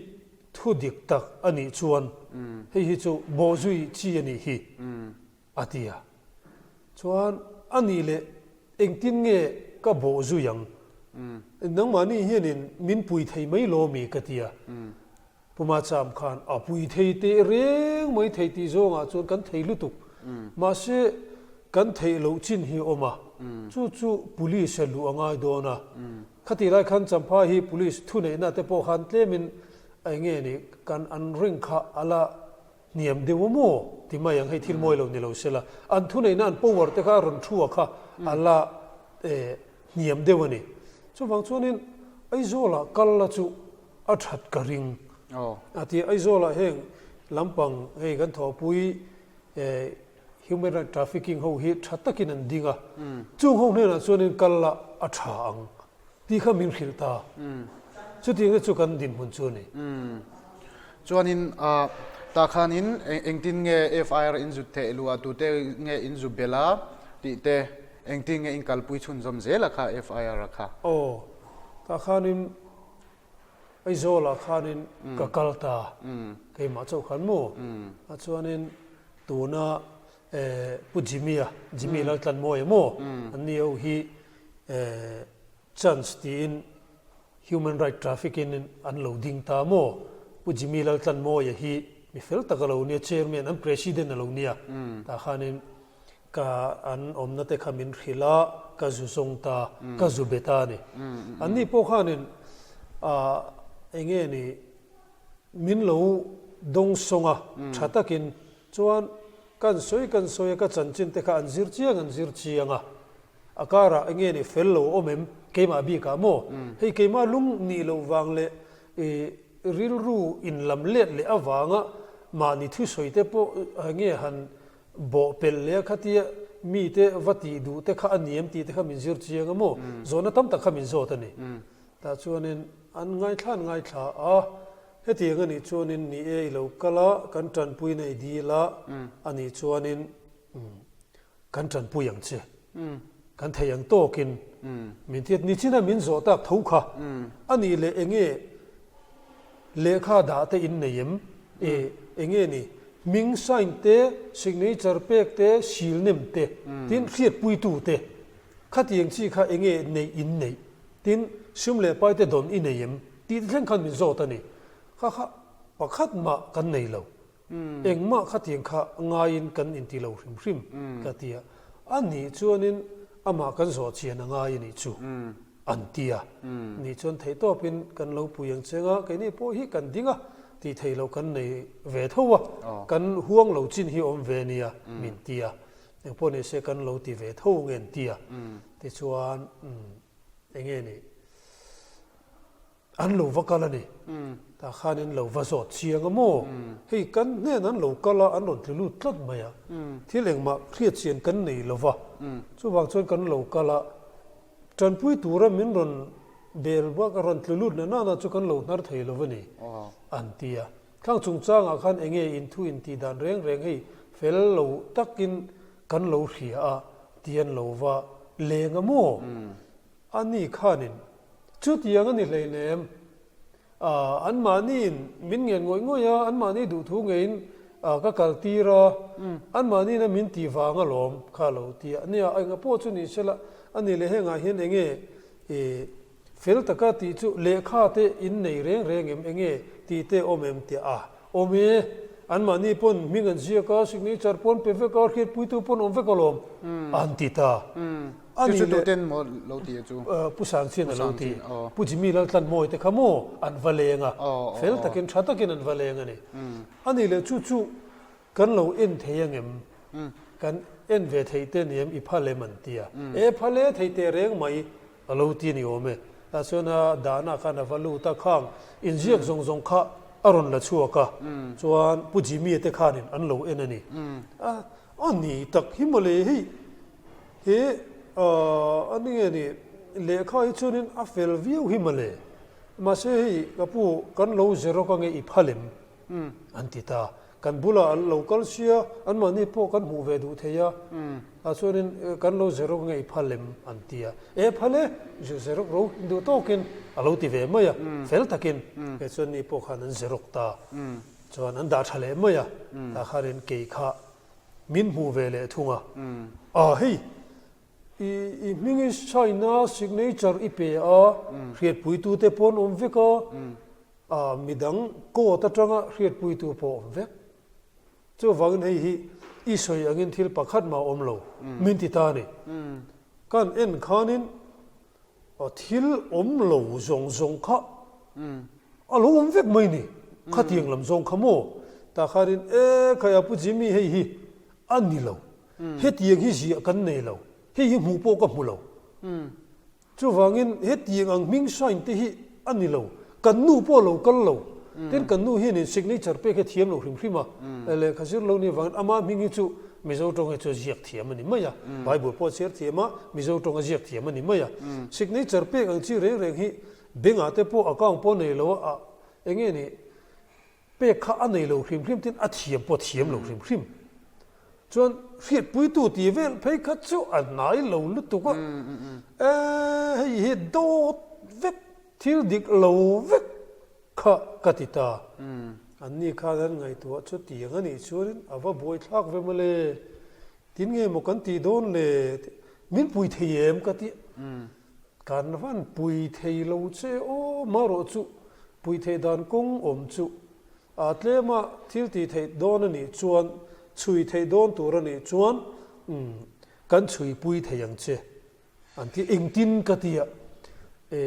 thu dik tak a nih chuan hei hi chu bawhzui chi a nih hi a ti a. Chuan a nih leh engtin nge ka bawhzui ang? Nangmahni hianin min pui thei mai lo mi ka ti a. Puma cham khan a pui thei teh reng mai thei tih zawngah chuan kan thei lutuk. Mahse, kan theih loh chin hi a awm a, chu chu police a luh a ngai dawn a. Khatih lai khan Champhai hi police thuneihna te pawh khan tlemin eng nge ni kan an ring kha a la hniam deuh a maw ti mai ang, hei thil mawi lo ni lo se la, an thuneihna an power te kha a rawn thu a kha a la hniam deuh a ni. Chuvang chuanin Aizawlah kal la chu a that ka ring a ti a. Aizawlah heng lampang hei kan thawhpui human right trafficking ho hi tha takin an ding a, chung ho hnenah chuanin kal la a tha ang tih kha min hrilh ta. Chutiang te chu kan dinhmun chu a ni. Chuanin tah khanin engtin nge FIR in zut theih luh a, tute nge in zu belh a tih te, engtin nge in kalpui chhunzawm zel a kha FIR a kha? Aw, tah khanin Aizawlah khanin ka kal ta, keimah chauh khan maw? A chuanin tuna Pu Jimmy-a, Jimmy Laltlanmawia maw? Anni ho hi chance tiin human right trafficking-in an lo ding ta maw? Pu Jimmy Laltlanmawia hi mi fel tak a lo nia, chairman, an president a lo nia. Tah khanin Ka an awmna te kha min hrilh a, ka zu zawng ta, ka zu be ta a ni. Anni pawh khanin ah eng nge ni min lo dawng sawng a, tha takin chuan kan sawi kan sawi a, ka chanchin te kha an zir chiang an zir chiang a, a karah eng nge ni fel lo awm em keimah bikah maw? Hei keimah lung nih loh vang leh ih rilru inlam let leh avanga mahni thusawi te pawh eng nge han Bawh pelh leh a khatia mite va tih duh te kha a ni em tih te kha min zir chiang a maw? Zawhna tam tak kha min zawt a ni. Tah chuanin an ngaithla an ngaithla a, hetiang a nih chuanin ni e i lo kal a, kan tanpuina i dil a, a nih chuanin kan tanpui ang che. Kan thei ang tawkin min ti a, nichina min zawh tak tho kha a nih leh enge lehkha dah te in nei em? E, enge ni hming sign te, signature pek te, sil nem te, tin hriatpuitu te khatiang chi kha enge neih in neih? Tin sum leh pai te dawn i nei em? Tih te thleng khan min zawt a ni. Kha kha pakhat mah kan nei lo. Engmah khatiang kha ngaiin kan inti lo hrim hrim ka ti a. A nih chuanin amah kan zawh chian a ngai a nih chu an ti a. Nih chuan theihtawpin kan lo pui ang cheng a, keini pawh hi kan ding a, tih theih loh kan nei ve tho a, kan huang lo chin hi awm ve nia min ti a. Engpawh ni se kan lo ti ve tho nge an ti a. Tichuan eng nge nih? An lo va kal a ni. Tah khan in lo va zawt chiang a maw? Hei kan hnen an lo kal a, an rawn tlu lut tlat mai a. Thil engmah hriat chian kan nei lo va. Chuvang chuan kan lo kal a, tanpui tura min rawn bel bak a rawn tlu lut na nana chu kan lo hnar thei lo va ni, an ti a. Khang chungchangah khan enge inthu intih dan reng reng hei fel lo takin kan lo hria a ti an lo va leng a maw? A ni khanin Chutiang a ni hleinem. Anmahniin min ngen ngawih ngawih a, anmahni duhthu ngeiin ka kal tir a, anmahniin a min tih vang alawm kha lo ti a. Nia, enga pawh chu ni sela, a ni leh hengah hian enge fel taka tih chu lehkha te in nei reng reng em, enge tih te awm em tih a awm e. Anmahni pawn hming an ziak a, signature pawn pe vek a, hriatpuitu pawn awm vek alawm an ti ta. A nih leh. Tuten maw lo ti a chu? Pu Sangchin a lo ti. Pu Jimmy Laltlanmawii te kha maw an va leng a, fel takin tha takin an va leng a ni. A nih leh chu chu kan lo en thei angem? Kan en ve theih te ni em i phal em an ti a. E phal e thei teh reng mai a lo ti a ni awm e. Tah chuan a dahna khan a va lut a, khang inziak zawng zawng kha a rawn la chhuak a, chuan Pu Jimmy-a te khanin an lo en a ni. A ni tak hi mawle hei. He a ni nge ni, lehkha hi chuanin a fel viau hi mawle. Mahse hei ka pu kan lo xerox ange i phal em? An ti ta. Kan bulah an lo kal sia, anmahni pawh kan hmuh ve duh thei a. Tah chuanin kan lo xerox ange i phal em? An ti a. E phal e, xerox ro duh tawkin a lo ti ve mai a, fel takin. Kei chuan ni pawh khan an xerox ta. Chuan an dah tha leh mai a, tah khanin kei kha Min hmuh ve leh thung a. A hei, i i hming i sign a, signature i pe a, hriatpuitute pawh an awm vek a, a midang court atanga hriatpuitu pawh awm vek. Chuvangin hei hi i sawi angin thil pakhat mah awm lo, min ti ta a ni. Kan en khanin Thil awm lo zawng zawng kha a lo awm vek mai ni, khatiang lam zawng kha maw? Tah khanin e khaia Pu Jimmy hei hi a ni lo, hetiang hi ziah kan nei lo, hei hi hmuh pawh ka hmu lo. Chuvangin hetiang ang hming sign te hi a ni lo, kan nu pawh a lo kal lo, tin kan nu hianin signature pek hi a thiam lo hrim hrim a, lehkha zir lo ni avangin ama hming hi chu Mizo tawng hi chu a ziak thiam a ni mai a, Bible pawh a chhiar thiam a, Mizo tawng a ziak thiam a ni mai a. Signature pek ang chi reng reng hi bengah te pawh account pawh a nei lo a, eng nge ni pek kha a nei lo hrim hrim tin a thiam pawh a thiam lo hrim hrim. Chuan hriatpuitu tih vel phei kha chu a hnai lo lutuk a, e hei hi dawt vek, thil dik lo vek kha ka ti ta. Anni khan an ngaihtuah chu tiang a nih chuanin a va buaithlak ve mawle, tin nge maw kan tih dawn le, min pui thei em ka ti. Kan van pui thei lo che aw marawh chu pui theih dan kawng awm chu a tlema thil tih theih dawn a nih chuan chhui theih dawn tur a nih chuan kan chhui pui thei ang che. An ti engtin ka ti a, e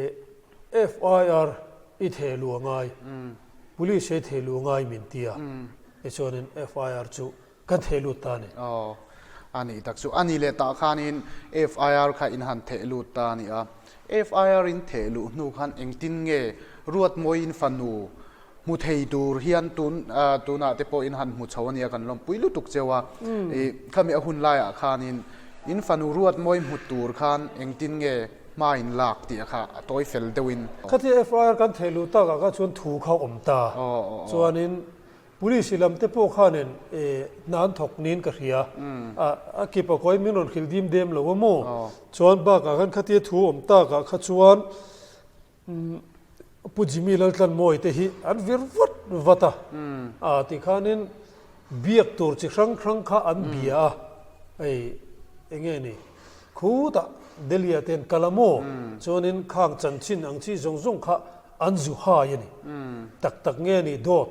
FIR i theh luh a ngai, Police i theh luh a ngai min ti a, tichuanin FIR chu kan theh lut ta a ni. Aw, a nih tak chu. A nih leh tah khanin FIR kha in han theh lut ta a ni a. FIR in theh luh hnu khan engtin nge Ruatmawiin fanu Hmu thei tur hian tun tunah te pawh in han hmu chho ania kan lawmpui lutuk cheu a. I khami a hun laiah khanin in fanu ruat mawi hmu tur khan engtin nge hma in lak tih kha a tawi fel deuhin. Khatia FIR kan theih luh takah kha chuan thu kha awm ta. Chuanin Police lam te pawh khanin hna an thawk niin ka hria. A kip a kawi min rawn hrilh dim dem lo a maw? Chuan bakah khan khatia thu awm takah kha chuan Pu Jimmy Laltlanmawi te hi an vir vat vat a, a tikhanin biak tur chi hrang hrang kha an bia a, hei eng nge ni khutah Delhi-ah te an kal a maw? Chuanin khang chanchin ang chi zawng zawng kha. An zu hai a ni. Tak tak nge ni dawt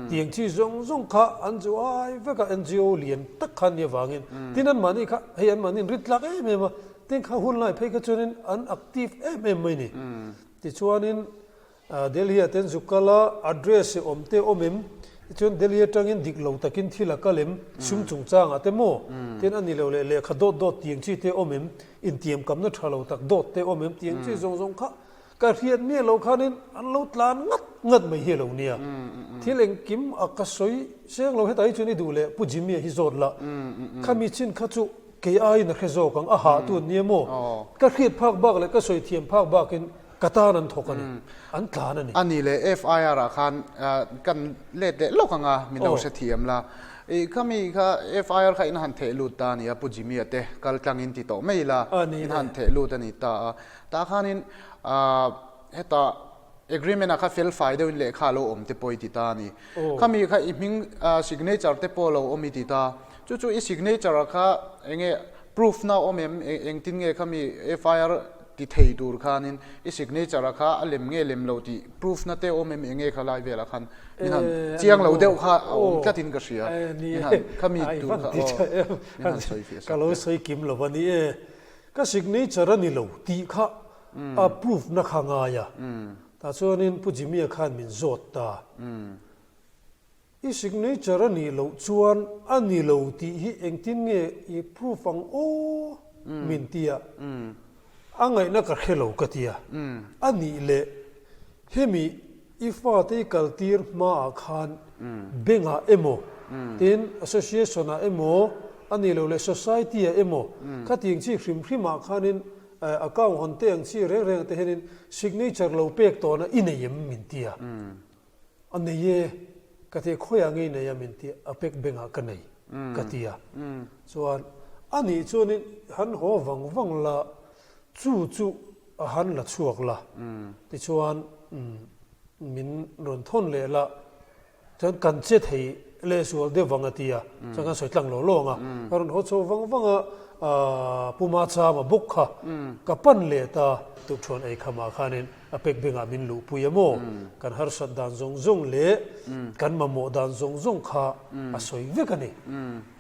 tiang chi zawng zawng kha an zu hai vek a, NGO lian tak kha an nih avangin. Tin anmahni kha hei anmahni an rit tlak em em a, tin kha hun lai phei kha chuanin an active em em mai ni. Tichuanin Delhi ah te an zu kal a, address i awm te awm em? Tichuan Delhi atangin dik lo takin thil a kal em? Sum chungchangah te maw? Tin a ni lo leh lehkha dawt dawt tiang chi te awm em? Intiamkamna tha lo tak dawt te awm em? Tiang chi zawng zawng kha Ka hriat miah loh khanin an lo tlan ngat ngat mai hi a lo nia. Thil engkim a ka sawi seng lo hetah hi chuan i duh leh Pu Jimmy-a hi zawt la. Khami chin kha chu kei aiin a hre zawk ang, a hah tu an nia maw? Ka hriat phak bak leh ka sawi thiam phak bakin ka tan an thawk a ni, an tlan a ni. A ni leh FIR ah khan kan let leh lawk ang a, min lo hrethiam la. I khami kha FIR kha in han theh lut ta a ni a, Pu Jimmy-a te kal tlangin ti tawh mai ila, in han theh lut a ni ta a. Tah khanin hetah agreement ah kha fel fai deuhin lehkha a lo awm te pawh i ti ta a ni. Khami kha i hming signature te pawh a lo awm i ti ta. Chu chu i signature ah kha enge proof na awm em engtin nge khami FIR ti thei tur khanin i signature ah kha a lem nge lem lo tih proof na te awm em enge kha lai velah khan min han chiang lo deuh kha a awm tlatin ka hria. Min han khami tur kha aw min han sawi fiah sak teh. Ka lo sawi kim lo a ni e. Ka signature a ni lo tih kha a proof na kha ngai a. Tah chuanin Pu Jimmy-a khan min zawt ta. I signature a nih loh chuan a ni lo tih hi engtin nge i proof ang aw min ti a. A ngaihna ka hre lo ka ti a. A nih leh hemi I fate i kaltir hmaah khan bank-ah emaw, tin association-ah emaw, a nih loh leh society-ah emaw, khatiang chi hrim hrimah khanin account hawn te ang chi reng rengah te hianin signature lo pek tawhna i nei em min ti a. A nei e, ka ti a, khawiah nge i nei a min ti a, a pek bank-ah ka nei ka ti a. Chuan a nih chuanin han haw vang vang la, chu chu A han la chhuak la, tichuan min rawn thawn leh la, chuan kan che thei leh sual deuh vang a ti a, chuan kan sawi tlang lo lo ang a, ka rawn haw chho vang vang a, Pu Machama bawk kha ka pan leh ta, tukṭhuan ei khamah khanin a pek bengah min luhpui a maw, kan harsat dan zawng zawng leh kan mamawh dan zawng zawng kha a sawi vek a ni.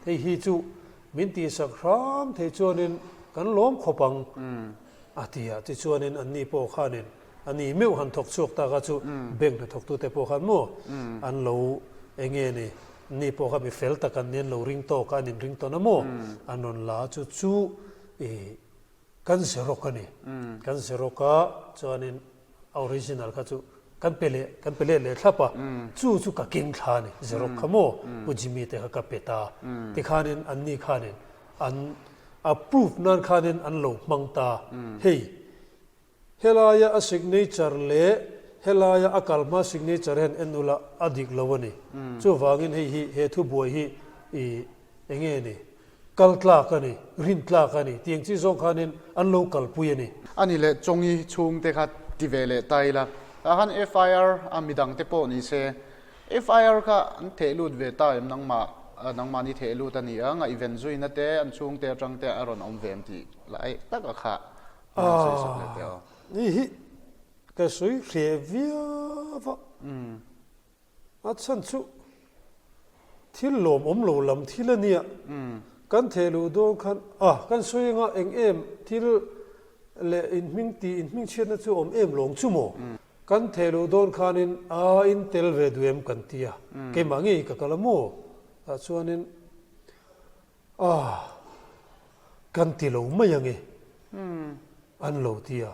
Hei hi chu min tihsak hram thei chuanin kan lawm khawp ang. A ti a, tichuanin anni pawh khanin a ni meuh han thawk chhuak tak a chu bank hnathawktute pawh khan maw an lo eng nge ni, anni pawh kha mi fel tak an ni, an lo ring tawk a, an inring tawn a maw an rawn la a, chu chu i kan xerox a ni, kan xerox a chuanin a original kha chu kan pe leh kan pe let leh thlap a, chu chu ka keng thla a ni, xerox kha maw Pu Jimmy te kha ka pe ta, tikhanin anni khanin An approve nan khanin an lo hmang ta. Hei, helaia a signature leh helaia a kal hma signature hian en ula a dik lo a ni. Chuvangin hei hi he thubuai hi i eng nge ni, kal tlak a ni, rin tlak a ni tih ang chi zawng khanin an lo kalpui a ni. A ni leh Chawngi chhungte kha ti ve leh ta ila, tah khan FIR a midangte pawh ni se FIR kha an theh lut ve ta em nangmah nangmahni theh lut a ni a, ngaihven zuina te an chhungte atang te a rawn awm ve em tih lai tak a kha a rawn sawi sak leh teh aw. Ni hi ka sawi hreh viau a, a chhan chu thil lawmawm lo lam thil a nia, kan theh luh dawn khan a kan sawi anga eng em thil leh inhming tih inhming chhiatna chu awm em lawng chu maw? Kan theh luh dawn khanin a in tel ve duh em kan ti a, keimah ngei ka kal a maw? Tah chuanin a kan ti lo mai ange an lo ti a.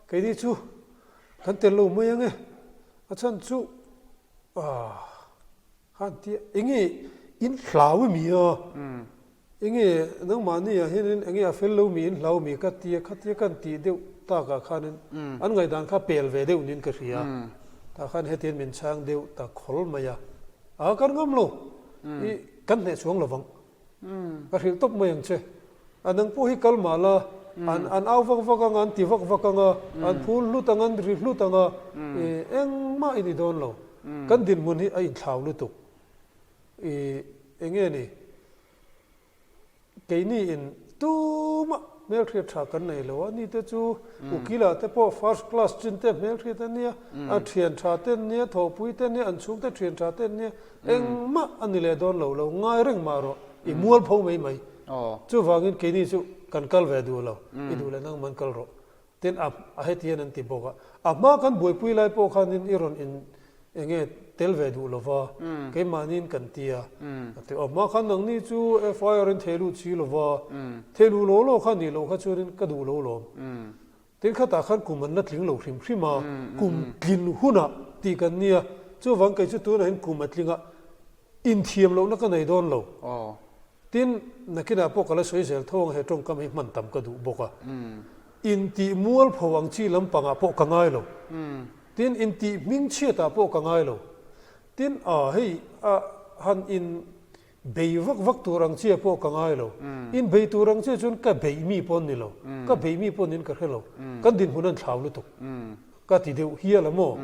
Keini chu kan tel lo mai ange, a chhan chu a khan ti a, enge in hlau i mi a? Enge nangmahni ah hianin enge a fel lo mi in hlau mi ka tia khatia kan tih deuh takah khanin an ngaihdan kha pel ve deuh niin ka hria. Tah khan hetian min chhang deuh ta khawl mai a, a kan ngam lo i kan hneh chuang lovang ka hrilh tawp mai ang che. A nang pawh hi kal mah la an an au vak vak anga an ti vak vak anga an phul hlut anga an ri hlut anga i engmah i ni dawn lo. Kan dinhmun hi a inthlau lutuk i enge ni. Keini in tumah. hmelhriat tha kan nei lo a, ni te chu ukila te pawh first class chin te hmelhriat a nia, a thian tha te an nia, thawhpui te an nia, an chhung te thian tha te an nia, engmah a ni leh dawn lo, lo ngai reng mah rawh, i mual pho mai mai. Chuvangin keini chu kan kal ve duh lo, i duh leh nangman kal rawh. Tin a a heti hian an ti bawk a, a hma kan buaipui lai pawh khanin i rawn in eng nge tel ve duh lo va, keimahniin kan ti a, a ti. A hma khan nangni chu FIR in thei lut si lo va, thei luh law law kha nih loh kha chuanin ka duh lo lawm. Tin khatah khan kum an la tling lo hrim hrim a, kum tlin hunah tih kan nia, chuvang kei chu tunah hian kum a tling a, inthiam lohna ka nei dawn lo. Tin, nakinah pawh ka la sawi zel tho ang, he tawngkam hi hman tam ka duh bawk a. Intih mualpho ang chi lampangah pawh ka ngai lo. Tin, intih hmingchhiatah pawh ka ngai lo. Tin, a hei a han in bei vak vak tur ang chia pawh ka ngai lo. In bei tur ang chia chuan ka beih mi pawh an ni lo. Ka beih mi pawh niin ka hre lo. Kan dinhmun a inthlau lutuk. Ka ti deuh hial a maw?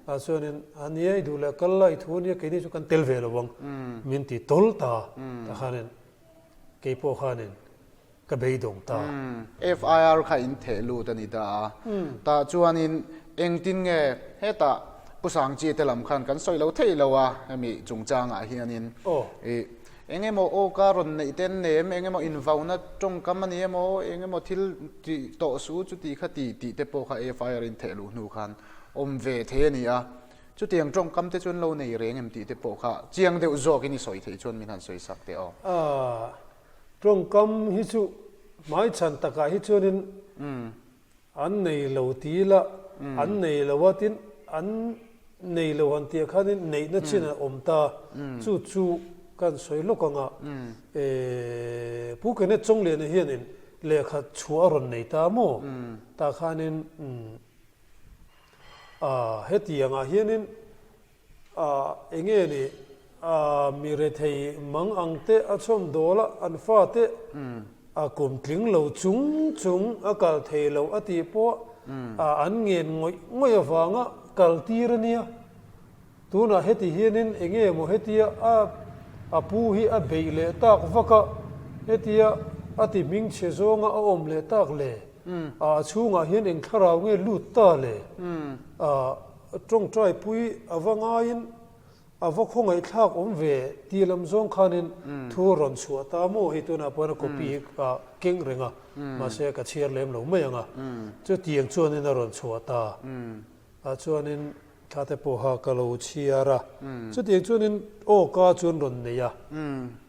Tah chuanin, A nia, i duh leh kal la, i thu a nia, keini chu kan tel ve lo ang, min ti tawl ta. Tah khanin kei pawh khanin ka beidawng ta. FIR kha in theh lut a ni ta a. Tah chuanin engtin nge hetah Pu Sangchi te lam khan kan sawi lo thei lo a, hemi chungchangah hianin i Eng emaw aw ka rawn neih te an nei em? Eng emaw invauna tawngkam a ni emaw? Eng emaw thil tih tawh su chuti kha ti tih te pawh kha FIR in theh luh hnu khan awm ve thei a ni a. Chutiang tawngkam te chu an lo nei reng em tih te pawh kha chiang deuh zawkin i sawi theih chuan min han sawi sak teh aw. Aaa, tawngkam hi chu hmaichhan takah hi chuanin An nei lo ti ila, an nei lo a tin an nei lo han tih khanin neihna chin a awm ta. Chu chu kan sawi lawk ang a, Pu Kenneth Chawngliana hianin lehkha chhuah a rawn nei ta maw? Tah khanin hetiangah hianin A enge ni a mi rethei mang ang te a chhawm dawl a, an fate a kum tling lo chung chung a kal thei lo a tih pawh a an ngen ngawih ngawih avanga kal tir a nia. Tunah heti hianin enge maw hetia a a pu hi a beih leh tak vak a, hetia a ti hmingchhe zawnga a awm leh tak le? A chhungah hian eng thlarau nge lut ta le? A Tawngtaipui a va ngaiin a va khawngaihthlak awm ve tih lam zawng khanin thu a rawn chhuah ta maw hei tunah pawhin a copy hi ka keng reng a, mahse ka chhiar lem lo mai ang a, chutiang chuanin a rawn chhuah ta ah chuanin thla te pawha ka lo chhiar a, chutiang chuanin aw ka chuan rawn nei a,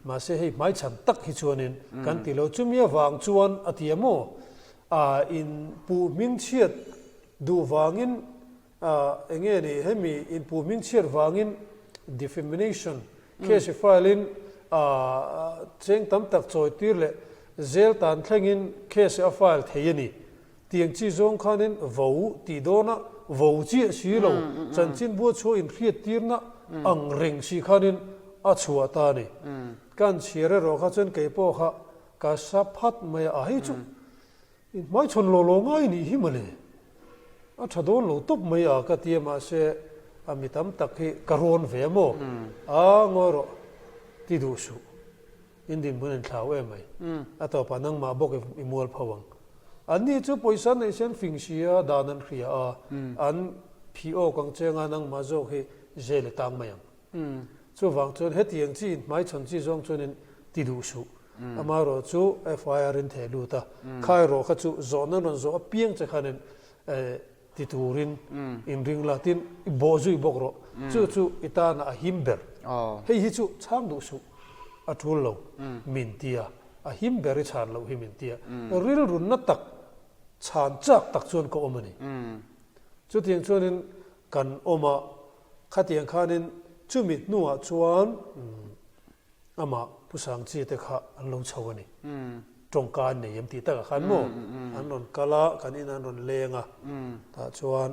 mahse hei hmaichhan tak hi chuanin kan ti lo, chumi avang chuan a ti a maw a inpuh hmingchhiat Duh vangin eng nge ni hemi inpuh hmingchhiat vangin defamation case file in cheng tam tak chawi tir leh zel tan thlengin case a file thei a ni. Tiang chi zawng khanin vo tih dawna vo chiah si lo chanchinbua chhuah inhriat tirna ang reng si khanin a chhuah ta a ni. Kan chhiar erawh kha chuan kei pawh kha ka sa phat mai a, a hei chu I hmaichhawn law law ngai nih hi mawle. A tha dawn lo tawp mai a ka ti a mahse a mi tam tak hi ka rawn ve a maw? A ngawi rawh ti duh suh. In dinhmun in thlau em mai. A tawpah nangmah bawk i mual pho ang. Anni chu pawisa neih se an fing si a, dan an hria a, an phih awk ang che anga nangmah zawk hi jail i tang mai ang. Chuvang chuan hetiang chi in hmaichhawn chi zawng chuanin ti duh suh. Amaherawh chu FIR in theh lut a, kha erawh kha chu zawhna rawn zawh apiang che khanin ti turin in ring la, tin i bawh zui bawk rawh. Chu chu i tana a him ber. Hei hi chu chhang duh suh, a tul lo min ti a, a him ber i chhan loh hi min ti a. Rilrunna tak chhan chak tak chuan ka awm a ni. Chutiang chuanin kan awm a, Khatiang khanin chumi hnuah chuan amah Pu Sangchi te kha an lo chho a ni. Tawngka an nei em tih takah khan maw an rawn kal a, kan inah an rawn leng a, tah chuan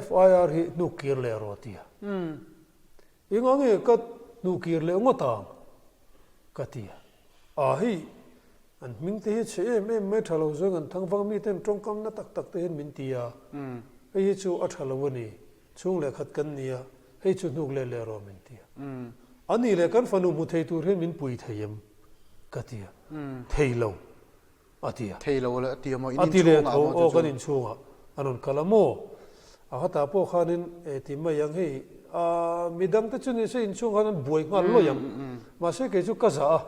FIR hi hnuk kir leh rawh a ti a. Enga nge ka hnuh kir leh ngawt ang? ka ti a. Aa hei, an hming te hi chhe em em mai tha lo zawng an thangvang mi ten tawngkam na tak tak te hian min ti a. Hei hi chu a tha lo a ni, chhung leh khat kan ni a, hei chu hnuk leh leh rawh min ti a. A nih leh kan fanu hmu thei tur hian min pui thei em? ka ti a. Thei lo. A ti a. Thei lo a ti a maw? In A ti leh inchhungah tho, maw chu aw chu? kan inchhungah an rawn kal a maw? A khatah pawh khanin e ti mai ang hei, a midang te chu nise inchhung khan an buai nghal lawih ang. Mahse kei chu ka zah a,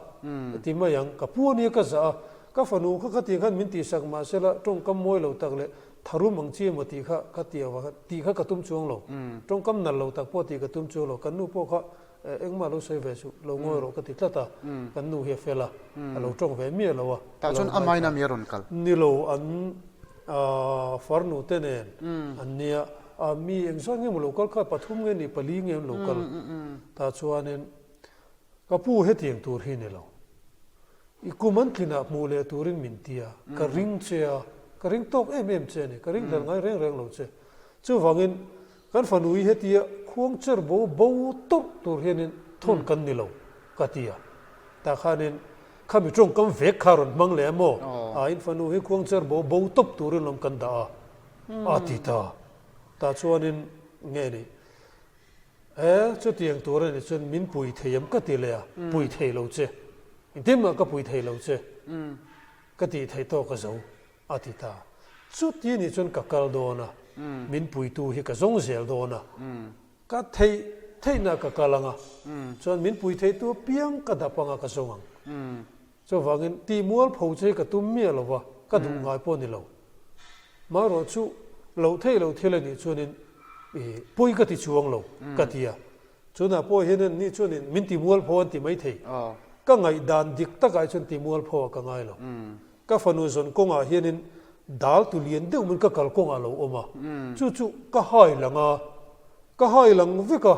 e ti mai ang, ka pu ania ka zah a, ka fanu kha khatiang khan min tihsak mahsela tawngkam mawi lo tak leh tharum ang chi emaw tih kha ka ti avang khan tih kha ka tum chuang lo. Tawngkam nalh lo tak pawh tih ka tum chuang lo, kan nu pawh kha Engmah lo sawi ve suh, lo ngawi rawh ka ti tlat a, kan nu hi a fel a, a lo tawng ve miah lo a. Tah chuan amain a mi a rawn kal. Ni lo, an farnu te nen an nia, mi engzat nge maw lo kal kha, pathum nge ni pali nge an lo kal. Tah chuanin ka pu hetiang tur hi ni lo, i kum an tlinah hmuh leh turin min ti a, ka ring che a, ka ring tawk em em che a ni, ka ring hlel ngai reng reng lo che. Chuvangin Kan fanu hi hetia khuang cher bo bo tawrh tur hianin thawn kan ni lo ka ti a. Tah khanin khami tawngkam vek kha rawn hmang leh a maw? A in fanu hi khuang cher bo bo tawp turin lawm kan dah a, a ti ta. Tah chuanin nge ni? E, chutiang tur a nih chuan min pui thei em ka ti leh a, pui thei lo che. Engtin mah ka pui thei lo che. Ka tih theih tawk a zo. A ti ta. Chuti nih chuan ka kal dawn a, min puitu hi ka zawng zel dawn a, ka theih theihna ka kal ang a, chuan min pui theitu apiang ka dap ang a ka zawng ang. Chuvangin tih mualpho che hi ka tum miah lo va, ka duh ngai pawh ni lo. Marawh chu loh theih loh thil a nih chuanin pawi ka ti chuang lo ka ti a. Chunah pawh hian an nih chuanin min ti mualpho an ti maithei. Ka ngaihdan dik takah hi chuan ti mualpho ah ka ngai lo. Ka fanu zawn kawngah hianin dal tu lian deuh min ka kal kawngah lo awm a, chu chu ka hai lang a, ka hai lang vek a,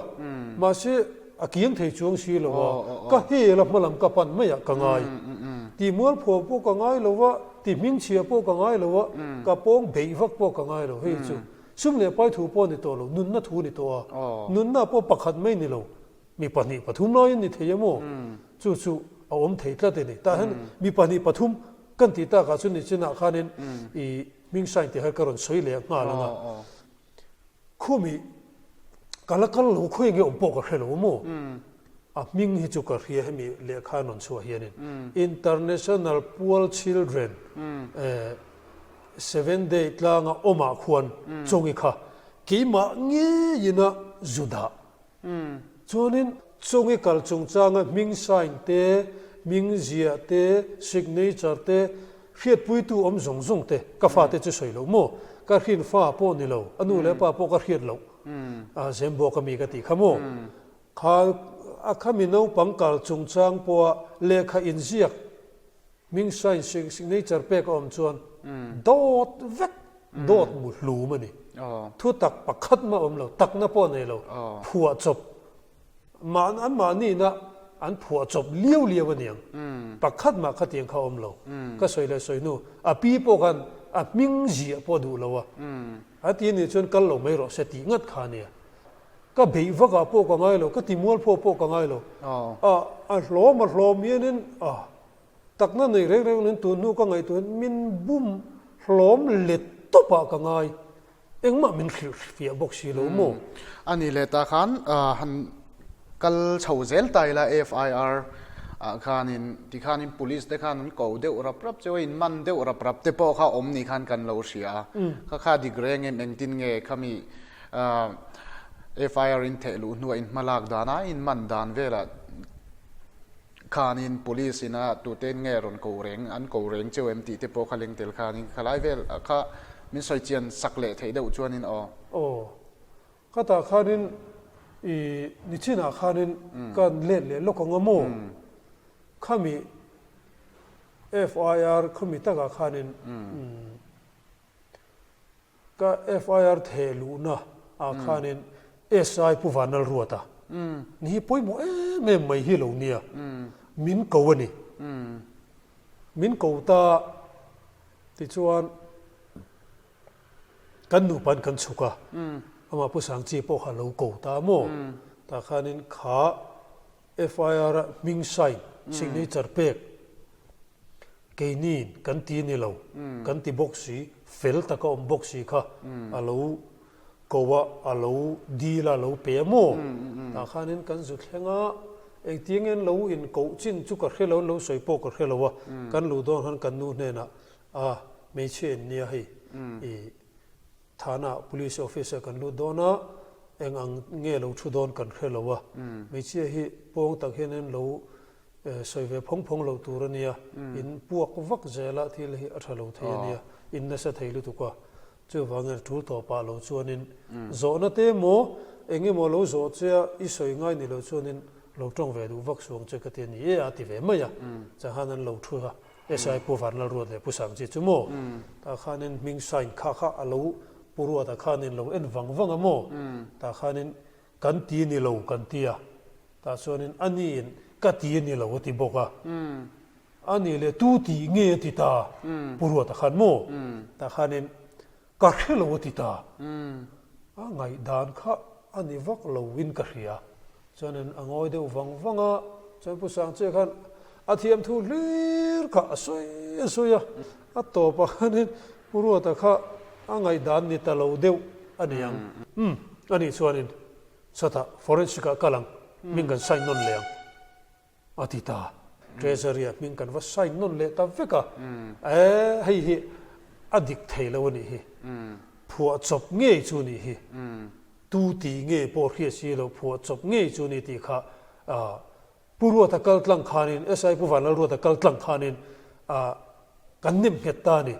mahse a kiang thei chuang si lo a, ka hel a hmalam ka pan maiah ka ngai. Ti mualphuah pawh ka ngai lo a, ti hmingchhia pawh ka ngai lo a, ka pawng beih vak pawh ka ngai lo. Hei chu sum leh pai thu pawh a ni tawh lo, nunna thu a ni tawh a, nunna pawh pakhat mai ni lo. Mi pahnih pathum laiin ni thei emaw? Chu chu a awm thei tlat a ni. Tah hian mi pahnih pathum kan tih takah chuan nichinah khanin i hming sign tih kha ka rawn sawi leh nghal ang a. Khumi ka la kal lo khawi nge awm pawh ka hre lo maw? A hming hi chu ka hria hemi lehkha an rawn chhuah hianin International Poor Children Seven Day tlanga awmah khuan chawngi kha keimah ngeiin a zu dah. Chuanin chungi kal chungchanga hming sign te, hming ziah te, signature te, hriatpuitu awm zawng zawng te ka fate chu sawi loh maw? Ka hrin fa pawh ni lo, a nu leh a pa pawh ka hriat loh Zembawk a mi ka tih kha maw? Kha a khami naupang kal chungchang pawha lehkha inziak Hming sign signature pek a awm chuan dawt vek, dawt mu hlum a ni. Thu tak pakhat mah awm lo, takna pawh nei lo, phuah chawp, mah an mahnihna an phuah chawp liau liau a niang. Pakhat mah khatiang kha awm lo. Ka sawi leh sawi hnu, a pi pawh khan a hming ziah pawh duh lo a, a ti nih chuan kal lo mai rawh se tih ngat kha a nia. Ka beih vakah pawh ka ngai lo, ka ti mualpho pawh ka ngai lo. A a hlawm a hlawm hianin a takna nei reng reng nen tun hnu ka ngaihtuah hian min bum hlawm let tawpah ka ngai. Engmah min hrilh fiah bawk si lo maw? A nih leh ta khan han kal chho zel ta ila FIR ah khanin tikhanin police te khan an ko deuh rap rap cheu a, in man deuh rap rap te pawh kha awm ni khan kan lo hria a. Kha kha dik reng em engtin nge khami FIR in theh luh hnuah in hmalak dan a, in man dan velah khanin police ina tute nge rawn ko reng, an ko reng cheu em tih te pawh kha leng tel khanin khalai vel kha min sawi chian sak leh theih deuh chuanin aw. Aw, khatah khanin i nichinah khanin ka let leh lawk ang a maw? Khami FIR khami takah khanin Ka FIR theh luhna ah khanin SI Pu Vanal Ruata ni hi pawimawh em em mai hi lo nia, min ko a ni. Min ko ta tichuan kan nupain kan chhuk a, amah Pu Sangchi pawh kha a lo ko ta maw? Tah khanin kha FIR a hming sign, signature pek keini kan ti ni lo, kan ti bawk si, fel taka awm bawk si kha a lo ko a, a lo dil a, a lo pe a maw? Tah khanin kan zu thleng a, engtiang nge an lo inkoh chin chu ka hre lo, an lo sawi pawh ka hre lo a, kan luh dawn khan kan nu hnenah. A, hmeichhia in nia hei i Thana police office ah kan lut dawn a, eng ang nge lo thu dawn kan hre lo a, hmeichhia hi pawng tak hianin lo sawi ve phawng phawng loh tur a nia, in puak vak zel a thil hi a tha lo thei a nia, in nasa thei lutuk a, chuvangin a tul tawh pah lo chuanin zawhna te emaw eng emaw lo zawh che a i sawi ngai ni lo chuanin lo tawng ve duh vak suang che ka ti a ni e a ti ve mai a, changhan an lo thu a. SI Pu Vanlalruat leh Pu Sangchi chu maw? Tah khanin hming sign kha kha a lo Pu Ruata khanin lo en vang vang a maw? Tah khanin kan ti ni lo kan ti a, tah chuanin a niin ka ti ni lo a ti bawk a. A nih leh tu tih nge a ti ta Pu Ruata khan maw? Tah khanin ka hre lo a ti ta. A ngaihdan kha a ni vak lo in ka hria. Chuanin a ngawi deuh vang vang a, chuan Pu Sangchia khan a thiam thu hlir kha a sawi a sawi a. A tawpah khanin Pu Ruata kha a ngaihdan ni ta lo deuh a ni ang. Umm, a nih chuanin chutah forensic ah kal ang, hming kan sign nawn leh ang. A ti ta. Treasury-ah hming kan va sign nawn leh ta vek a, e, hei hi a dik thei lo a nih hi. Phuah chawp ngei chu a nih hi. Tu tih nge pawh hriat si lo, phuah chawp ngei chu a ni tih kha Pu Ruata kal tlang khanin, SI Pu Vanlalruata kal tlang khanin kan nem nghet ta a ni.